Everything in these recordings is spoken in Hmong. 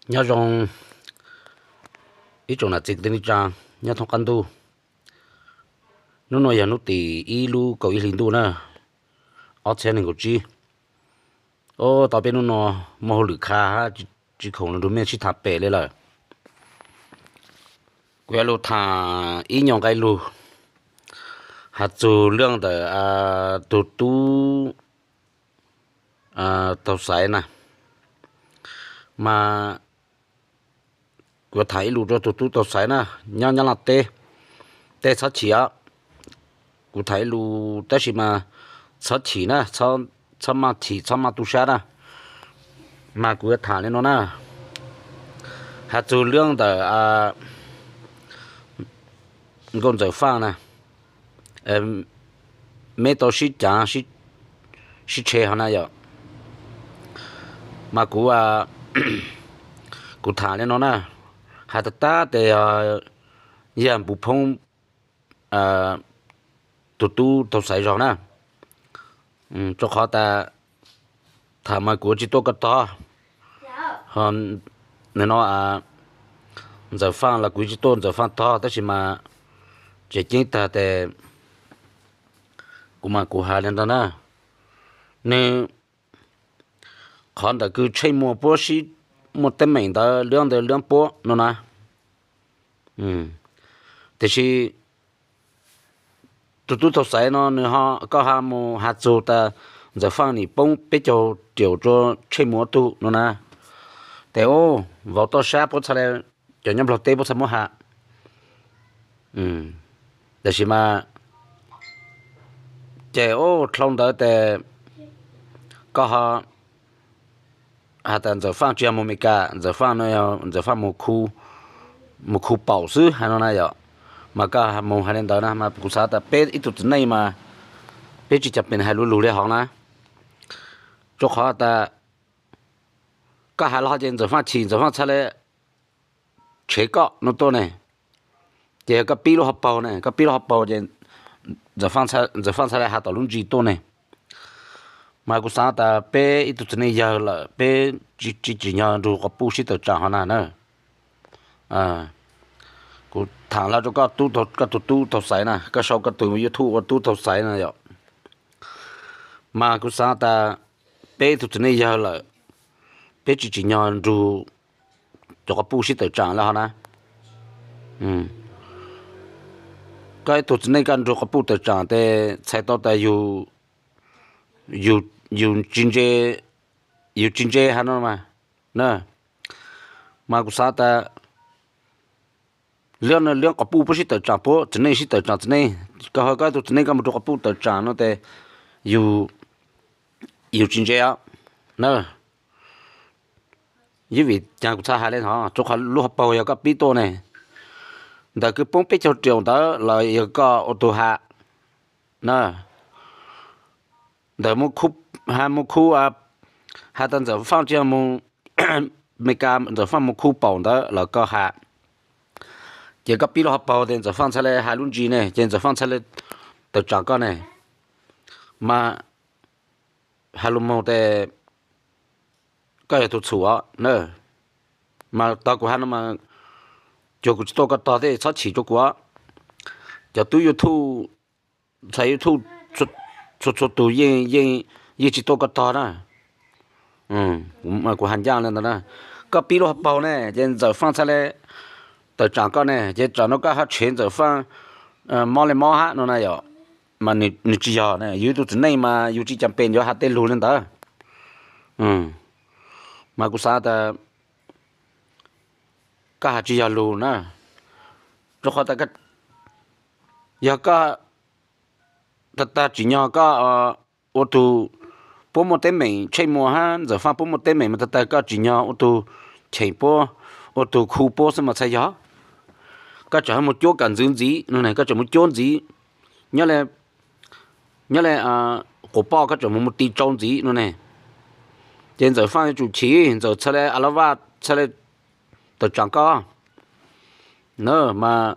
Nyob zoo ib tsoom nam txiv kwv tij neej tsa nyob thoob qab ntuj. Hnub no yog hnub tim ib lub kaum ib hlis ntuj na, ob txhiab nees nkaum tsib. Os, tau peb hnub no muaj hauj lwm kha hab tsis khoom los nrug mej sib tham pem li lawm. Kuv yuav lug tham ib nyuag nqe lug has txug lub ntawm tug tub taug xaiv na. Mas kuv yuav tham ib lus rua tug tub taug xaiv na, nyob Nyab Laj teb, tej txhob chim os. Kuv tham ib lus tab sis mas txhob chim na, txhob maj chim txhob maj tu sab na. Mas kuv yuav tham li no na, has txug lub ntawm nkauj Ntxawm Faaj na, meb tau sib cav sib tshe hov na yom. Mas kuv, kuv tham li no na, has tag tag tes yog npus phoob tug tub taug xaiv zog na, rua qhov tas tham mas kuv tsis tuaj koj tog, no Ntxawm Faaj los kuv tsis tuaj Ntxawm Faaj tog, tab sis mas tseem ceeb tag tes kuv mas kuv has li ntawd na. Nwg qhov ntawm kws Tsheej Muas puab sib muaj teeb meem ntawd, lub ntawd lub puab no na, tiam sis tug tub taug xaiv no nws, koj ha mus has txug tas Ntxawm Faaj nim poob peb caug riaum rua Tsheej Muas tug no na, tes vauv toj sab puab txhaj le, cov nyob Nplog teb puab txhaj muab has. Tab sis mas ces dlhau ntawd tes koj has tas Ntxawm Faaj tsis yog mus Meskas, Ntxawm Faaj no yog Ntxawm Faaj mus khu paum xwb hais no na yom. Mas koj mus hais li ntawd na mas kuv xav tas peb ib tug txiv neej mas peb tsis cam peem hais lug lug li hov na, rua qhov tas koj hais los ces Ntxawm Faaj chim Ntxawm Faaj txhaj le tshev koj no tuaj ne. Ces yog koj pib lub hauv paug ne, koj pib lub hauv paug ces Ntxawm Faaj txhaj le has tom lub ntsis tuaj ne. Mas kuv xav tas peb ib tug txiv neej yawg lawm peb tsis tsim nyog nrug quas puj sib tawm tsaam hov na na. Kuv tham los rua koj tug tub taug xaiv na, koj sau koj tug YouTube ua tub taug xaiv na yom. Mas kuv xav tas peb ib tug txiv neej yawg lawm peb tsis tsim nyog nrug cov quas puj sib tawm tsaam le hov na. Koj ib tug txiv neej koj nrug quas puj tawm tsaam tes txhais tau tas yus tsis ntse, yus tsis ntse hab no mas na. Mas kuv xav tas lub, lub quas puj puab sib tawm tsaam puab, txiv neej sib tawm tsaam txiv neej, koj ho koj ib tug txiv neej koj mus rua quas puj tawm tsaam no tes yus, yus tsis ntse os na. Ib vim caag kuv txhaj has le hov, rua qhov lub hauv paug yog koj pib tuaj ne. Ntawm kws poob peb caug riaum ntawd los yog koj ua tug has na. Ntawm mus khu, has mus khu, has tas Ntxawm Faaj tsis yog mus Meskas, Ntxawm Faaj mus khu paum ntawd los koj has. Ces koj pib lub hauv paug tes Ntxawm Faaj txhaj le has lub ntsis ne, ces Ntxawm Faaj txhaj le tawm tsaam koj ne. Mas has lug moog tes koj yog tug txhum os na. Mas tog kuv has no mas cuag kuv tsis tuaj koj tog thiab txhob chim rua kuv os. Cov tub YouTube, ntxhais YouTube txhua txhua tug yeej, yeej tsis tuaj koj tog na. Kuv has ncaaj le ntawd na. Koj pib lub hauv paug ne ces Ntxawm Faaj txhaj le tawm tsaam koj ne, ces tsaam no koj ho tshev Ntxawm Faaj mob le mob hab no na yom. Mas nws tsis yog ne, yus ib tug txiv neej mas yus tsis cam peem yuav has tej lug le ntawd. Mas kuv xav tas koj has tsis yog lug na, rua qhov tas yog koj tag tag tsim nyog koj ua tug, puab muaj teeb meem, Tsheej Muas hab Ntxawm Faaj puab muaj teeb meem mas tag tag koj tsim nyog ua tug cheem puab, ua tug khu puab xwb mas txhaj yog. Koj tseem ho mus cuab kam ntxwv ntxiv no ne, koj tseem mus cuab ntxiv, nyob le, nyob le quas poj koj tseem mus mus ti tsau ntxiv no ne. Ces Ntxawm Faaj yuav tsum chim, Ntxawm txhaj le a la vaj txhaj le tawm tsaam koj na. Mas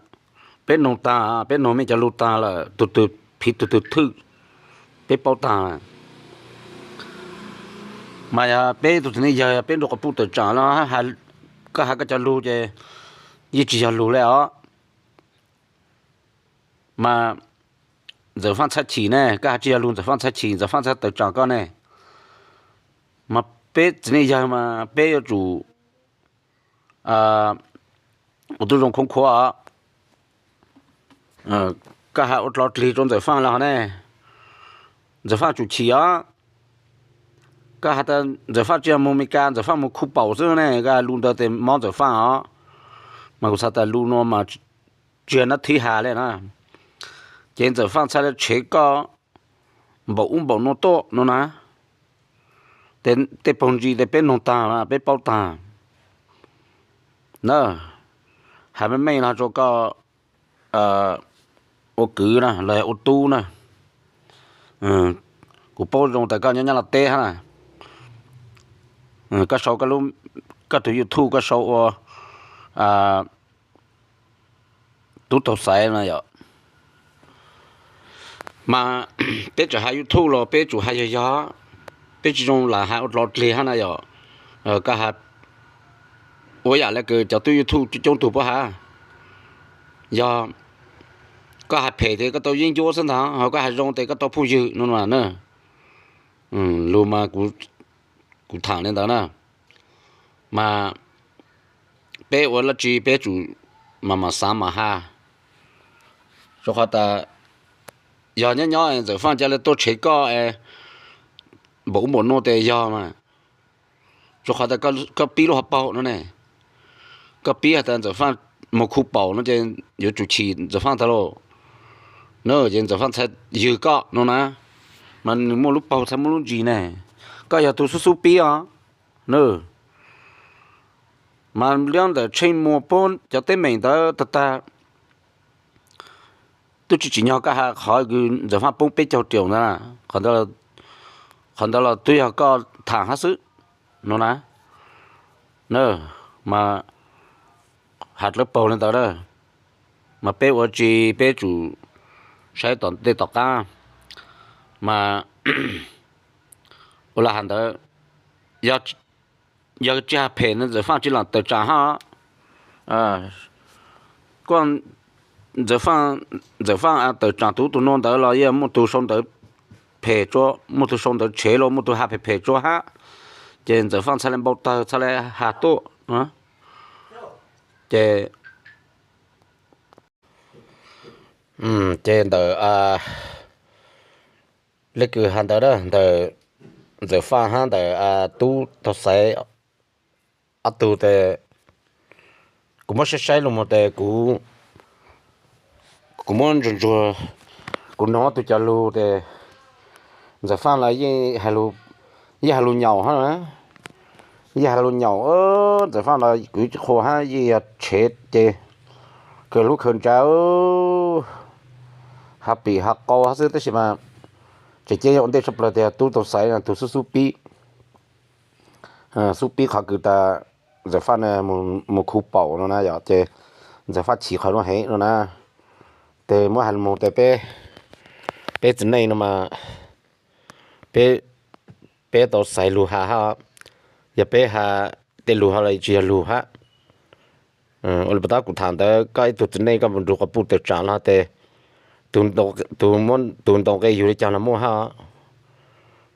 peb noog taag, peb noog mej cov lug taag lawm, tug twg phiv tug twg thwj, peb paub taag. Mas yog peb tug txiv neej yawg peb nrug quas puj tawm tsaam los has koj has koj cov lug ces yeej tsis yog lug li os. Mas Ntxawm Faj txhaj chim ne, koj has tsis yog lug Ntxawm Faj txhaj chim, Ntxawm Faj txhaj tawm tsaam koj ne. Mas peb txiv neej yawg mas peb yuav tsum ua tub zoo khoob khuab os. Koj has ua dlov dlig rau Ntxawm Faj los ne, Ntxawm Faj tsum chim os. Koj has tas Ntxawm Faj tsis yog moog Mes Kas, Ntxawm Faj moog khu paum xwb ne, koj has lug ntawd tes mob Ntxawm Faj os. Mas kuv xav tas lug nuav mas tsis yog nab thib has li na. Ces Ntxawm Faj txhaj li tshev koj npaum ub npaum nuav tuaj no na. Tej paug ntsis tes peb noog taag, peb paub taag na. Has meej meej no rua koj ua kwv na los ua tub na. Kuv paub zoo tas koj nyob Nyab Laj teb hab na. Koj sau koj tug YouTube koj sau ua Tub Taug Xaiv no yom. Mas peb tseem has YouTube los peb tsum has yog yog, peb tsis zoo lam has ua dlov dlig hab na yom. Koj has ua yam le kws cov tub YouTube coob tug puab has, yog koj has phem tes koj tau yeeb ncuab xwb ntag, ho koj has zoo tes koj tau phooj ywg no na. Lug mas kuv tham li ntawd na. Mas peb ua dlaab tsi peb tsum mam mam xaav mam has. Rua qhov tas yog nyob nyob Ntxawm Faj ca le tuaj tshev koj npaum ub npaum nuav tes yog mas, rua qhov tas koj pib lub hauv paug no ne, koj pib has tas Ntxawm Faj moog khu paum no ces yuav tsum chim Ntxawm Faj tag lauj. Na ces Ntxawm Faj txhaj ywg koj no na, mas nws muaj lub paug txhaj muaj lub ntsis ne. Koj yog tug xub xub pib os. Na, mas liab ntawm Tsheej Muas puab cov teeb meem ntawd tag tag, tub tsis tsim nyog koj has qhov kws Ntxawm Faj poob peb caug triệu ntawd, qhov ntawd los twb yog koj tham hab xwb no na. Na, mas has dlawb paug li ntawd na, mas peb ua tsi peb tsum saib tom ntej tom qab. Mas ua le has ntawd, yog tsis has phem no Ntxawm Faj tsis lam tawm tsaam hab. Ntxawm Faj tawm tsaam tug ub tug nuav ntawd los yeej muaj tug sau ntawv phem tsua, muaj tug sau ntawv tshev los muaj tug has phem phem tsua hab, ces Ntxawm Faj txhaj le npau tawg txhaj le has tuaj. Ces, ces ntawm le kws has ntawd ntawm Ntxawm Faj hab ntawm Tub Taug Xaiv ob tug tes, kuv muab saib saib lug moog tes kuv, kuv muab ntsuag ntsuag, kuv noog ob tug cov lug tes Ntxawm Faj los yeej has lug nyaum hab, yeej has lug nyaum. Ntxawm Faj los kuv tsis qhuas hab yeej yog tshev ces khaws hlub khaws ntsa, has pim has qau hab xwb, tab sis mas tseem ceeb yog ua ntej tshaj plawg tias Tub Taug Xaiv tug xub xub pib, xub pib qhov kws tas Ntxawm Faj moog khu paum no na yom, ces Ntxawm Faj chim qhov nuav heev no na. Tes muab has lug moog tes peb, peb txiv neej no mas peb, peb tau xaiv lug has hab, yog peb has tej lug hab los tsis yog lug hab. Ua li puas tab kuv tham ntawd koj ib tug txiv neej koj mus nrug quas puj tawm tsaam los tes tus ntoo nqe yug li caag los muaj hab.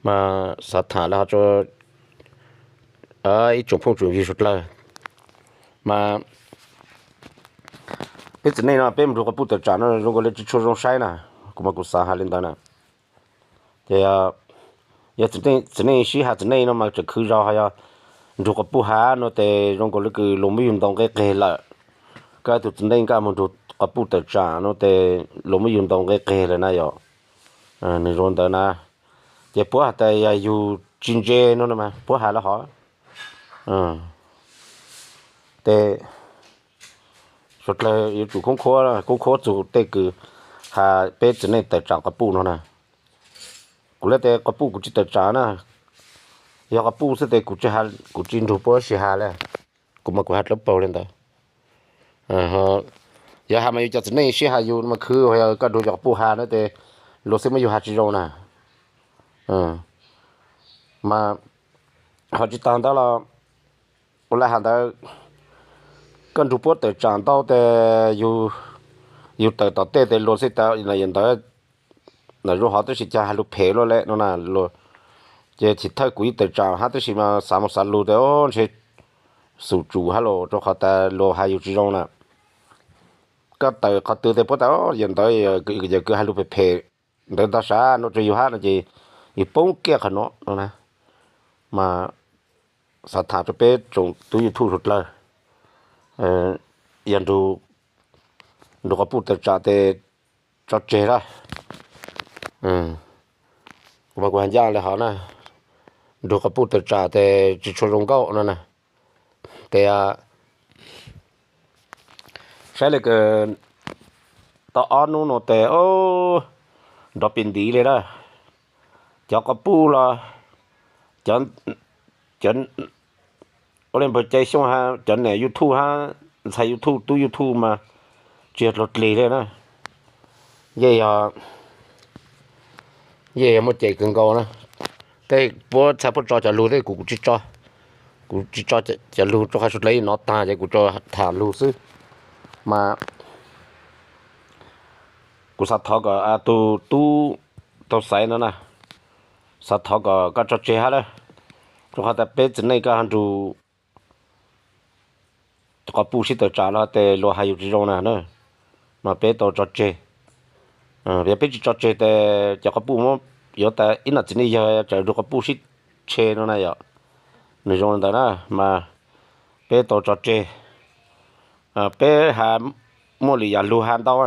Mas xav tham le hov rua ib tsoom phooj tsoom ywg suav dlawg, mas peb txiv neej no peb mus nrug quas puj tawm tsaam no zoo nkaus li tsis tshua zoo saib na, kuv mas kuv xav has li ntawd na. Ces yog txiv neej sib has txiv neej no mas tseem khwv zog, ho yog nrug quas puj has no tes zoo nkaus li kws luas muab yug ntaus nqe qeg lawm. Koj ib tug txiv neej koj mus nrug quas puj tawm tsaam no tes luas muab yug ntaus nqe qeg lawm na yom. Nws zoo ntawd na, ces puab has tas yog yug tsis ntse no mas puab has le hov. Tes suav dlawg yuav tsum khoob khuab, khoob khuab txug tej kws has peb txiv neej tawm tsaam quas puj no na. Kuv le tes quas puj kuv tsis tawm tsaam na, yog quas puj xwb tes kuv tsis nrug puab sib has le. Kuv mas kuv has dlawb paug li ntawd. Yog has mas yug cov txiv neej sib has yug mas khwv, yog koj nrug cov quas puj has no tes luas xwb muab yug has tsis zoo na. Mas ho tsis taag ntawd los ua le has ntawd, koj nrug puab tawm tsaam ntau tes yug tawm tom tej tes luag xij tas yawm ntawd zoo hov tab sis cog has lug phem luaj le no na. Ces thim thawj kuv yeej tawm tsaam hab tab sis mas xav moog xav lug tes ntshe xum tsum hab los rua qhov tas luag has yug tsi zoo na. Koj tawm qhov twg tes puab tas yawm ntawd yog kws has lug phem phem ntawd ntag sav no rua yug hab no ces yug poob kiaj qhov nuav no na. Mas xav tham rua peb tsoom tub YouTube suav dlawg, yog nrug quas puj tawm tsaam tes tso tseg lawm. Kuv mas kuv has ncaaj le hov na, nrug quas puj tawm tsaam tes tsi tshua zoo nkauj no na. Tes saib le kws tau ob nub no tes nrov pim ntiv le na. Cov quas puj los, cov, cov ua le npawg Cai Xyooj hab cov niam YouTube hab ntxhais YouTube tub YouTube mas tsi yog dlaag dlig le na. Yeej yog, yeej yog muaj cem kawg nkaus na. Tej puab txhaj puab tso cov lug tej kuv, kuv tsi tso, kuv tsi tso cov lug rua qhov suav dlawg nov taag ces kuv tso tham lug xwb. Mas kuv xav thov kom tug tub taug xaiv no na, xav thov kom koj tso tseg hab lawm, rua qhov tas peb txiv neej koj ho nrug quas puj sib tawm tsaam los tes luag has yug tsi zoo na, mas peb tau tso tseg. Yog peb tsi tso tseg tes cov quas puj muab yuav tas ib nam txiv neej yawg tseem nrug quas puj sib tseg no na yom. Nwg zoo le ntawd na, mas peb tau tso tseg. Peb has muaj lwm yam lug has ntau,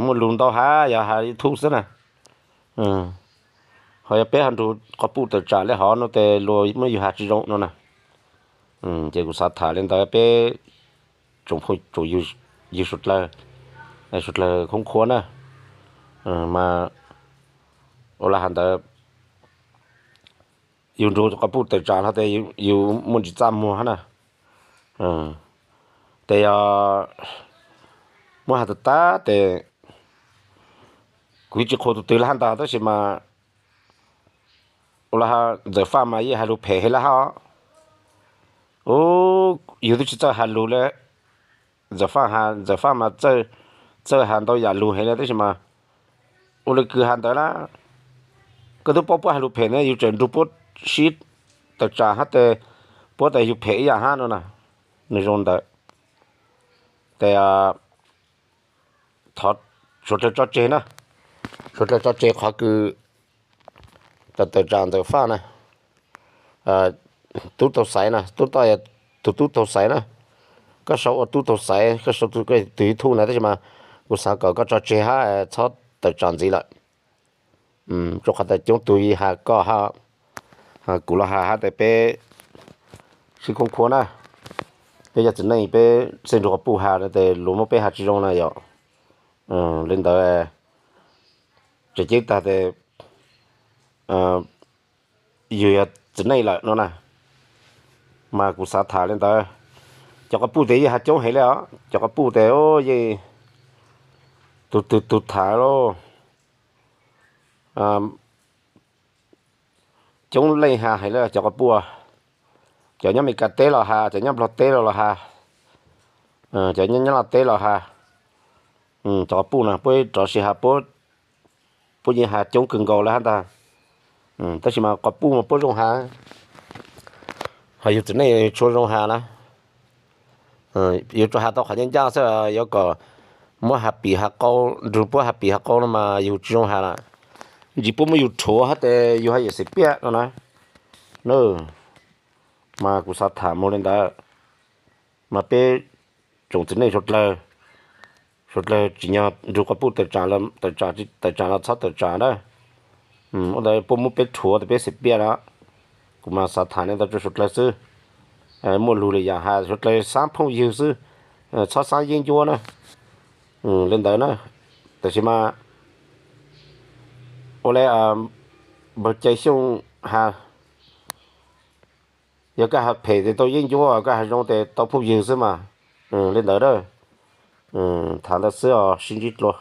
muaj lug ntau has yog has YouTube xwb na. Ho yog peb ho nrug quas puj tawm tsaam le hov no tes luag muab yug has tsi zoo no na. Ces kuv xav tham le ntawd peb tsoom phooj tsoom ywg suav dlawg, suav dlawg khoob khuab na, mas ua le has ntawd yug nrug quas puj tawm tsaam hlo tes yug muaj ntsis txaj muag hab na. Tes yog muab has tag tag tes kuv yeej tsi qhuas tug twg le hab ntag tab sis mas ua le has Ntxawm Faj mas yeej has lug phem heev le hab. Yug twb tsi txawj has lug le, Ntxawm Faj has, Ntxawm Faj mas txawj has ntau yam lug heev le tab sis mas ua le kws has ntawd na, koj twb paub puab has lug phem ne yug tseem nrug puab sib tawm tsaam hab tes puab tas yug phem ib yam hab no na. Nwg zoo ntawd tes thov suav dlawg tso tseg na, suav dlawg tso tseg qhov kws tawm tsaam Ntxawm Faj na, tub taug xaiv na, tub toj, tug tub taug xaiv na. Koj sau ua tub taug xaiv, koj sau tug YouTube na tab sis mas kuv xav kom koj tso tseg hab txhob tawm tsaam ntxiv lawm. Rua qhov tas coob tug yeej has koj hab, kuv los has hab tes peb sib khoob khuab na. Peb yog txiv neej peb xeeb nrug quas puj has tes luag muab peb has tsi zoo na yom. Le ntawd tseem ceeb tag tes yug yog txiv neej lawm no na, mas kuv xav tham le ntawd. Cov quas puj tes yeej has coob heev le os, cov quas puj tes yeej tug twg tug tham lauj, coob leej has heev le cov quas puj. Cov nyob Meskas teb los has, cov nyob Nplog teb los los has, cov nyob Nyab Laj teb los has. Cov quas puj na puab rov sij has, puab yeej has coob kawg nkaus le hab ntag. Tab sis mas quas puj mas puab zoo has, ho yug txiv neej tshua zoo has na. Yuav tsuas has tau qhov ncaj ncaj xwb, yuav kom muab has pim has qau, nrug puab has pim has qau no mas yug tsi zoo has lawm. Ntsis puab muab yug rhuav hab tes yug haj yam xim piaj no na. Mas kuv xav tham moog le ntawd, mas peb tsoom txiv neej suav dlawg, suav dlawg tsim nyog nrug quas puj tawm tsaam los txhob tawm tsaam na. Ua ntawd puab muab peb rhuav tes peb xim piaj na. Kuv mas xav tham le ntawd rua suav dlawg xwb. Muaj lug le yaam has suav dlawg xaav phooj ywg xwb, txhob xaav yeeb ncuab na. Le ntawd na, tab sis mas ua le npawg Cai Xyooj has, yog koj has phem tes tau yeeb ncuab, koj has zoo tes tau phooj ywg xwb mas. Le ntawd na, tham ntawd xwb os, sib ntsib dlua.